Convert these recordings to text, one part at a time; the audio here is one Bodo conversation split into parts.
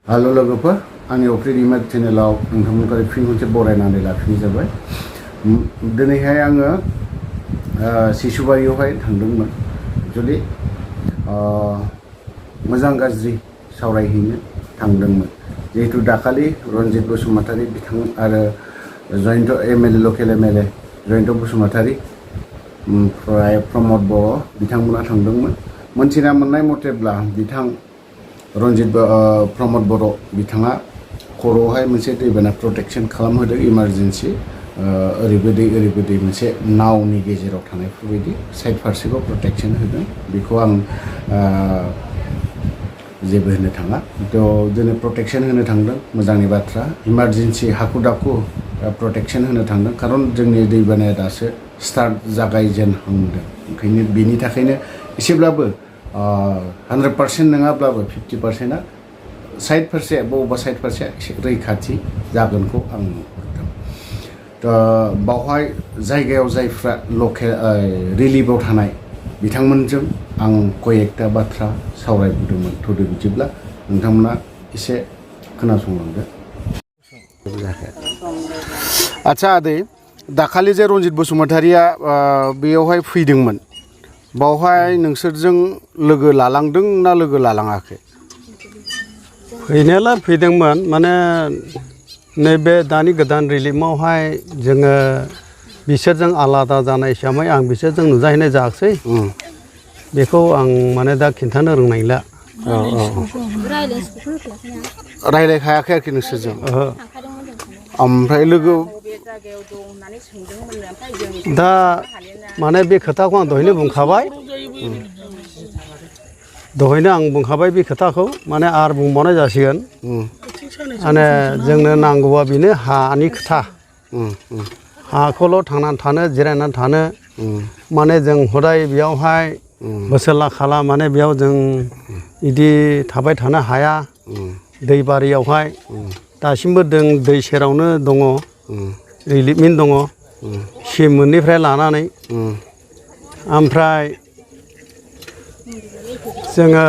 हेल' लोगोफोर आंनि अफ्रि रिमाट चेनेलाव नोंथांमोनखौ फिन खनसे बरायनानै लाफिननाय जाबाय। दिनैहाय आङो सिसुबारियावहाय थांदोंमोन एक्चुअलि मोजां गाज्रि सावरायहैनो थांदोंमोन। जिहेतु दाखालि रनजित बसुमतारी बिथां आरो जयन्त एमएलए लकेल एमएलए जयन्त बसुमतारी ओमफ्राय प्रमद बर' बिथांमोना थांदोंमोन। मोनथिना मोननाय मथेब्ला बिथां रनजित प्रमद बर' बिथाङा खर'आवहाय मोनसे दैबाना प्रटेक्शन खालामहोदों इमारजेन्सि ओरैबो दै मोनसे नावनि गेजेराव थानायफोरबायदि साइड फारसेखौ प्रटेक्शन होदों। बेखौ आं जेबो होननो थाङा। थ' दिनै प्रटेक्शन होनो थांदों मोजांनि बाथ्रा। इमारजेन्सि हाखु दाखु प्रटेक्शन होनो थांदों खारन जोंनि दैबानाया दासो स्टार्ट जागायजेनहांदों। ओंखायनो बेनि थाखायनो एसेब्लाबो 100% नङाब्लाबो 50%आ साइड फारसे बबेबा साइड फारसे एसे रैखाथि जागोनखौ आं नुहुरदों। थ' बावहाय जायगायाव जायफ्रा लकेल रिलिफआव थानाय बिथांमोनजों आं कयेकथा बाथ्रा सावरायबोदोंमोन। थ'दो बिदिब्ला नोंथांमोना एसे खोनासंलांदो। आच्छा आदै, दाखालि जे रनजित बसुमतारीया बेयावहाय फैदोंमोन, बावहाय नोंसोरजों लोगो लालांदों ना लोगो लालाङाखै? फैनायालाय फैदोंमोन, माने नैबे दानि गोदान रिलिफआवहाय जोङो बिसोरजों आलादा जानाय हिसाबै आं बिसोरजों नुजाहैनाय जायाखिसै। बेखौ आं माने दा खिन्थानो रोंनायला। रायलायखायाखै आरोखि नोंसोरजों? ओमफ्राय लोगो दा माने बे खोथाखौ आं दहायनो बुंखाबाय। दहायनो आं बुंखाबाय बे खोथाखौ, माने आरो बुंबावनाय जासिगोन। माने जोंनो नांगौआ बेनो हानि खोथा। हाखौल' थांनानै थानो, जिरायनानै थानो, माने जों हदाय बेयावहाय बोसोरला खाला माने बेयाव जों बिदि थाबाय थानो हाया। दै बारियावहाय दासिमबो जों दै सेरावनो दङ, रिलिफमेन्ट दङ सिमोननिफ्राय लानानै। ओमफ्राय जोङो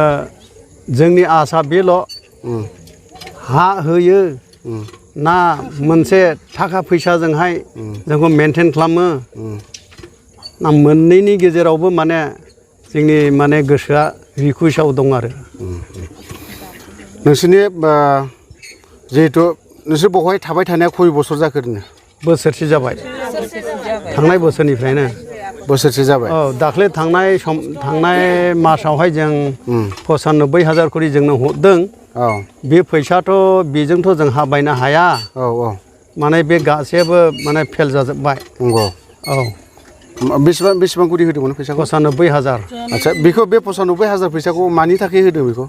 जोंनि आसा बेल' हा होयो ना मोनसे थाखा फैसाजोंहाय जोंखौ मेनटेन खालामो ना मोननैनि गेजेरावबो माने जोंनि माने गोसोआ रिकुवेस्टआव दं आरो। नोंसोरनि जिहेथु नोंसोर बावहाय थाबाय थानाया खय बोसोर जाखो ओरैनो? बोसोरसे जाबाय, थांनाय बोसोरनिफ्रायनो। बोसोरसे जाबाय? औ, दाख्लै थांनाय मासावहाय जों 95,000 खरि जोंनो हरदों। बे फैसाथ' बेजोंथ' जों हा बायनो हाया। माने बे गासैबो माने फेल जाजोब्बाय। नंगौ? औ। बेसेबां खरि होदोंमोन फैसाखौ? 95,000। आच्छा, बेखौ बे 95,000 फैसाखौ मानि थाखाय होदों बेखौ?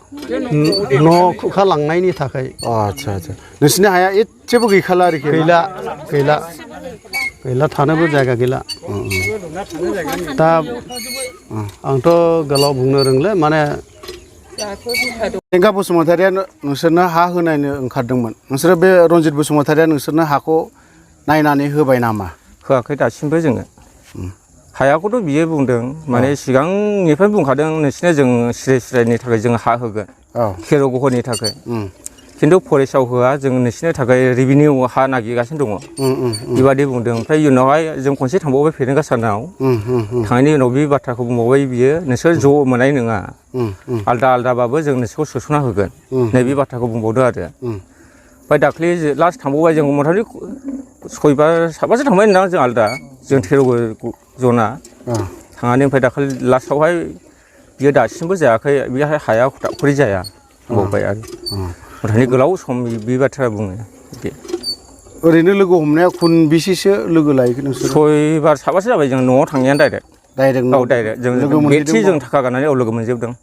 न' खुखा लांनायनि थाखाय। आच्छा आच्छा, नोंसोरनि हाया एसेबो गैखाला आरोखि? गैला, थानोबो जायगा गैला। दा आंथ' गोलाव बुंनो रोंला, माने प्रियंका बसुमतारीया नोंसोरनो हा होनायनो ओंखारदोंमोन। नोंसोरो बे रनजित बसुमतारीया नोंसोरनो हाखौ नायनानै होबाय नामा? होआखै दासिमबो जोङो। हायाखौथ' बियो बुंदों, माने सिगांनिफ्राय बुंखादों नोंसिनो जों सिरायनि थाखाय जों हा होगोन, खेर' गहरनि थाखाय। खिन्थु फरेस्टआव होआ, जों नोंसिनि थाखाय रेभिनिउ हा नागिरगासिनो दङ बेबादि बुंदों। ओमफ्राय उनावहाय जों खनसे थांबावबाय प्रियंका सारनाव। थांनायनि उनाव बे बाथ्राखौ बुंबावबाय बियो, नोंसोर ज' मोननाय नङा, आलदा आलदाबाबो जों नोंसोरखौ सोसनना होगोन, नैबे बाथ्राखौ बुंबावदों आरो। ओमफ्राय दाख्लै लास्ट थांबावबाय जों मथामति 6-7बारसो थांबाय होनदां जों आलदा, जों 13 जना थांनानै। ओमफ्राय दाखालि लास्टआवहाय बियो दासिमबो जायाखै, बेहाय हाया दाखुरि जाया बुंबावबाय आरो। मथामति गोलाव सम बे बाथ्रा बुङो बिदि। ओरैनो लोगो हमनाया खनबेसेसो लोगो लाहैखो नोंसोर? 6-7बारसो जाबाय जों न'आव थांनाया डाइरेक्ट। औ, डाइरेक्ट जों बेथि जों थाखा गारनानै लोगो मोनजोबदों।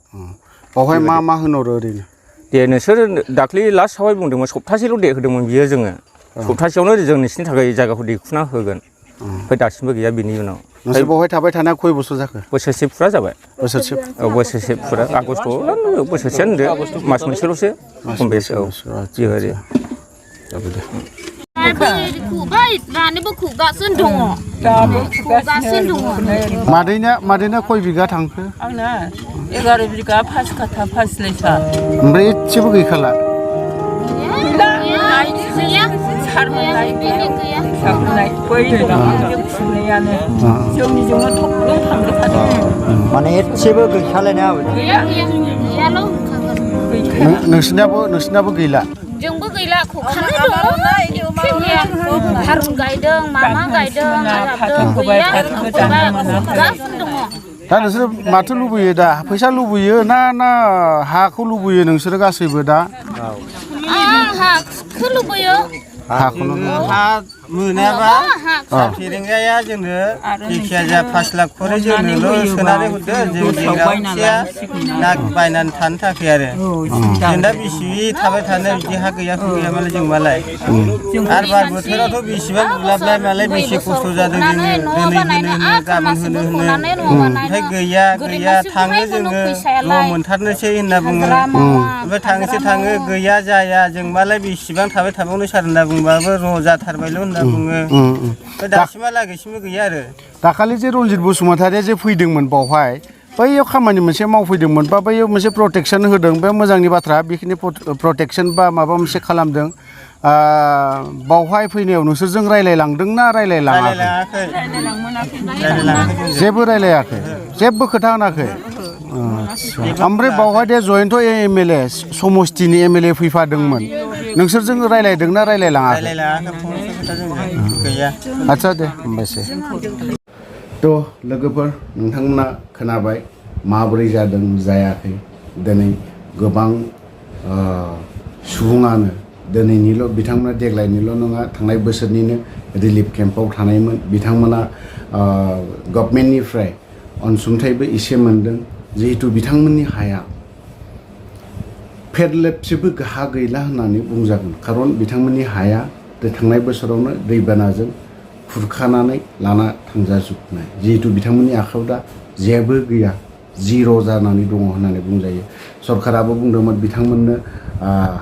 बावहाय मा मा होनहरो ओरैनो? दे नोंसोर दाख्लै लास्टआवहाय बुंदोंमोन सप्तासेल' डेट होदोंमोन बियो जोङो। सप्तासेयावनो जों नोंसिनि थाखाय जायगाखौ दिखुना होगोन। ओमफ्राय दासिमबो गैया बिनि उनाव। नोंसोर बावहाय थाबाय थानाया खय बोसोर जाखो? बोसोरसे फुरा जाबाय। बोसोरसे? औ, बोसोरसे फुरा। आगष्ट'आव बोसोरसेयानो होनदो, मास मोनसेल'सो खम बेसे। औ, बेबायदि। जाबाय दे। मादैना खय बिगा थांखो? आंना 11 बिगा 5 काठा 5 लाइसा। ओमफ्राय एसेबो गैखाला? खारनाय गैया फिसाफोरनाय बै दंफांजों फुनायानो जोंनिजोंनो थबल' थांजोबखादों माने एसेबो गैखालायनाय आबै गैया गैयाल' होनखागोन नोंसिनाबो गैला जोंबो गैला खुखानो दङ थारुन गायदों मामा गायदों लाबदों गैया गासिबो दङ दा नोंसोर माथो लुबैयो दा फैसा लुबैयो ना हाखौ लुबैयो नोंसोरो गासैबो दा आं हाखौ लुबैयो हाखौनो हा मोनाबा फेरेंगाया जोंनो जिखिया 5 लाख खरि जोंनोल' सोनानै हरदो जों जेंनाथिया ना बायनानै थानो थाखाय आरो जों दा बेसे थाबाय थानो बिदि हा गैयाखौ गैया मालाय जों मालाय आरो बार बोथोरावथ' बेसेबां गुलाबलाय मालाय बेसे खस्थ' जादों जोङो दिनै होनो गाबोन होनो ओमफ्राय गैया थाङो जोङो र' मोनथारनोसै होनना बुङो ओमफ्राय थाङो गैया जाया जों मालाय बेसेबां थाबाय थाबावनो सार होनना बुंबाबो र' जाथारबायल' होनना बुङो दासिमहालागैसिमबो गैया आरो दाखालि जे रनजित बसुमतारिया जे फैदोंमोन बावहाय बैयाव खामानि मोनसे मावफैदोंमोन बा बैयाव मोनसे प्रटेक्सन होदों बे मोजांनि बाथ्रा बेखिनि प्रटेक्सन बा माबा मोनसे खालामदों बावहाय फैनायाव नोंसोरजों रायलायलांदोंना रायलायलाङाखै जेबो रायलायाखै जेबो खोथा होनाखै ओमफ्राय बावहाय दे जयन्त एमएलए समस्तिनि एमएलए फैफादोंमोन नोंसोरजों रायलायदोंना रायलायलाङाखै आदसा दे होमबासै थ' लोगोफोर नोंथांमोना खोनाबाय माबोरै जादों जायाखै दिनै गोबां सुबुङानो दिनैनिल' बिथांमोना देग्लायनिल' नङा थांनाय बोसोरनिनो रिलिफ केम्पआव थानायमोन बिथांमोना गभर्नमेन्टनिफ्राय अनसुंथाइबो एसे मोनदों जिहेतु बिथांमोननि हाया फेरलेबसेबो हा गैला होननानै बुंजागोन खारन बिथांमोननि हाया थांनाय बोसोरावनो दैबानाजों खुरखानानै लाना थांजाजोबनाय जिहेतु बिथांमोननि आखायाव दा जेबो गैया जिर' जानानै दङ होननानै बुंजायो सरकाराबो बुंदोंमोन बिथांमोननो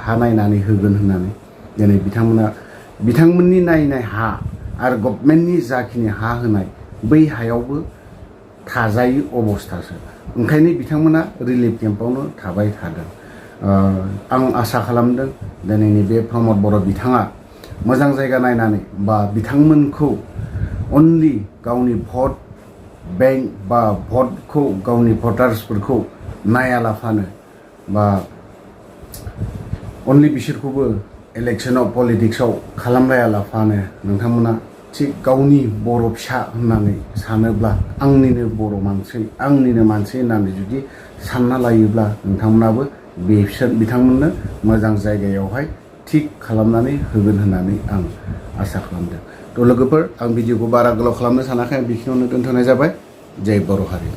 हा नायनानै होगोन होननानै दिनै बिथांमोननि नायनाय हा आरो गभर्नमेन्टनि जाखिनि हा होनाय बै हायावबो थाजायै अबस्थासो ओंखायनो बिथांमोना रिलिफ केम्पआवनो थाबाय थादों आं आसा खालामदों दिनैनि बे प्रमद बर' बिथाङा मोजां जायगा नायनानै बा बिथांमोनखौ अनलि गावनि भट बेंक बा भटखौ गावनि भटार्सफोरखौ नायालाफानो बा अनलि बिसोरखौबो इलेक्सनाव पलिटिक्सआव खालामलायालाफानो नोंथांमोना थिग गावनि बर' फिसा होननानै सानोब्ला आंनिनो बर' मानसि आंनिनो मानसि होननानै जुदि सानना लायोब्ला नोंथांमोनाबो बिथांमोननो मोजां जायगायावहाय थिग खालामनानै होगोन होननानै आं आसा खालामदों थ' लोगोफोर आं भिडिअखौ बारा गोलाव खालामनो सानाखै आं बेखिनियावनो दोनथ'नाय जाबाय जय बर' हारि